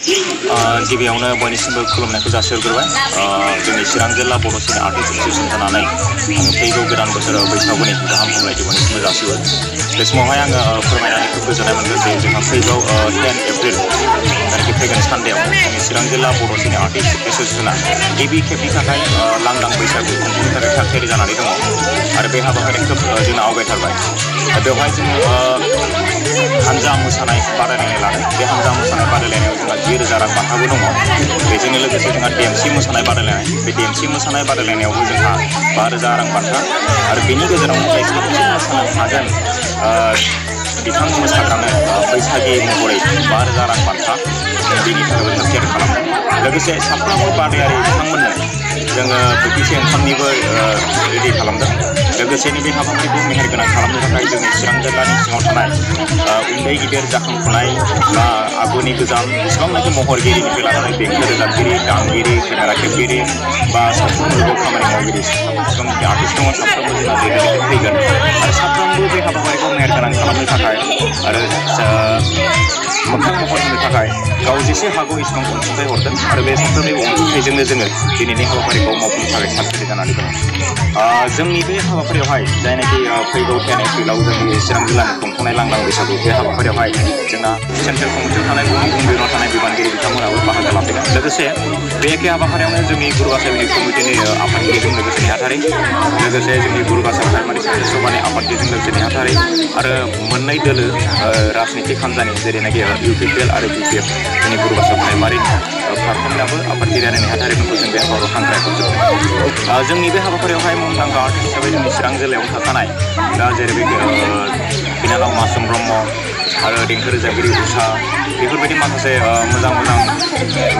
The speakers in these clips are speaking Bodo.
गिबियावनो बयनिसिमबो खुलुमनायखौ जासिहरग्रोबाय जोंनि चिरां जिल्ला बर' सिने आर्टिस्ट एसोसिएसन जानानै फैगौ गोदान बोसोराव बैसागुनि गाहाम हामलायथि बयनिसिमबो जासिहरो। बे समावहाय आङो फोरमायनानै खोब गोजोननाय मोनगोन जे जोंहा फैगौ 10 एप्रिल जायखि फैगोन सानदेआव जोंनि चिरां जिल्ला बर' सिने आर्टिस्ट एसोसिएसना गिबि खेबनि थाखाय लांदां बैसागु खुंफुंनो थाखाय थागथियारि जानानै दङ आरो बे हाबाफारिया खोब जोंना आवगायथारबाय। बेवहाय जोङो हानजा मोसानाय बादायलायनाय लादों। बे हानजा मोसानाय बादायलायनायाव जोंहा 10,000 रां बान्थाबो दङ। बेजोंनो लोगोसे जोंहा देमसि मोसानाय बादायलायनाय, बे देमसि मोसानाय बादायलायनायावबो जोंहा 5,000 रां बान्था आरो बेनि गेजेरावनो जाय साबसिन मोसानो हागोन बिथां मोसाग्रानो बैसागि महरै 5,000 रां बान्था बेनि थाखायबो थागथियारि खालामदों। लोगोसे साफ्रोमबो बादायारि बिथांमोननो जोङो बोथिसे ओंखामनिबो रेडि खालामदों। लोगोसेनो बे हाबाफारिखौ मेहेरगोनां खालामनो थाखाय जोंनि चिरां जिल्लानि सिङाव थानाय उन्दै गिदिर जाखांफुनाय बा आगुनि गोजाम जेसेबांनाखि महरगिरिनिफ्राय लानानै देंखो रोजाबगिरि, दामगिरि, केमेरा खेबगिरि बा सावथुन मुलुगाव खामानि मावगिरि जेसेबांनाखि आर्टिस्ट दङ साफ्रोमबो जोंहा दैदेनगिरि फैगोन आरो साफ्रोमबो बे हाबाफारिखौ मेहेरगोनां खालामनो थाखाय आरो मोखां महर होनो थाखाय गाव जेसे हागौ इसेबां अनसुंथाइ हरदों आरो बे साफ्रोमनि अनसुंथाइजोंनो जोङो दिनैनि हाबाफारिखौ मावफुंनो थाखाय थागथियारि जानानै दङ। जोंनि बे हाबाफारियावहाय जायनाखि फैगौ 10 एप्रिलाव जोंनि चिरां जिल्लानि खुंफुंनाय लांदां बैसागु बे हाबाफारियावहाय जोंना सेन्ट्रेल कमिटियाव थानाय गुबुन गुबुन बिबानाव थानाय बिबानगिरि बिथांमोनाबो बाहागो लाफैगोन। लोगोसे बे एखे हाबाफारियावनो जोंनि गुरुगासा कमिटिनि आफादगिरिजों लोगोसे नेहाथारि, लोगोसे जोंनि गुरुगासा प्राइमारि साख्रि सभानि आफादगिरिजों लोगोसे नेहाथारि आरो मोननै दोलो राजनितिक हान्जानि जेरैनाखि UPPL आरो BPF जोंनि गुरुगासा प्राइमारि फारफ्रोमनाबो आफादगिरि आरो नेहाथारिफोरखौ जों बे हाबाफारियाव हांख्रायहरजोबदों। जोंनि बे हाबाफारियावहाय मुंदांखा आर्टिस्ट हिसाबै जोंनि चिरां जिल्लायाव थाखानाय दा जेरै बिनानाव मासुम ब्रह्म आरो देंखो रोजाबगिरि उषा बेफोरबायदि माखासे मोजां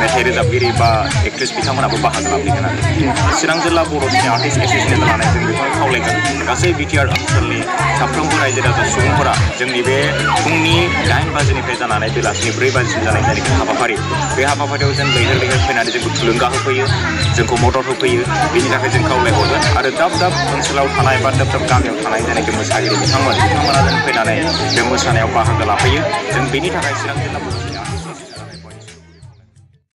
मेथाइ रोजाबगिरि बा एक्ट्रेस बिथांमोनाबो बाहागो लाफैगोन आरो चिरां जिल्ला बर' सिने आर्टिस्ट एसोसिएसन लानाय जों बेखौनो खावलायगोन गासै BTR ओनसोलनि साफ्रोमबो रायजो राजा सुबुंफोरा जोंनि बे फुंनि 9 बाजिनिफ्राय जानानै बेलासिनि 4 बाजिसिम जानाय जायनाखि हाबाफारि बे हाबाफारियाव जों लैहोर लैहोर फैनानै जोंखौ थुलुंगा होफैयो, जोंखौ मदद होफैयो। बेनि थाखाय जों खावलायहरगोन आरो दाब दाब ओनसोलाव थानाय बा दाब दाब गामियाव थानाय जायनाखि मोसागिरि बिथांमोना जों फैनानै बे मोसानायाव बाहागो लाफैयो। जों बेनि थाखाय चिरां जिल्ला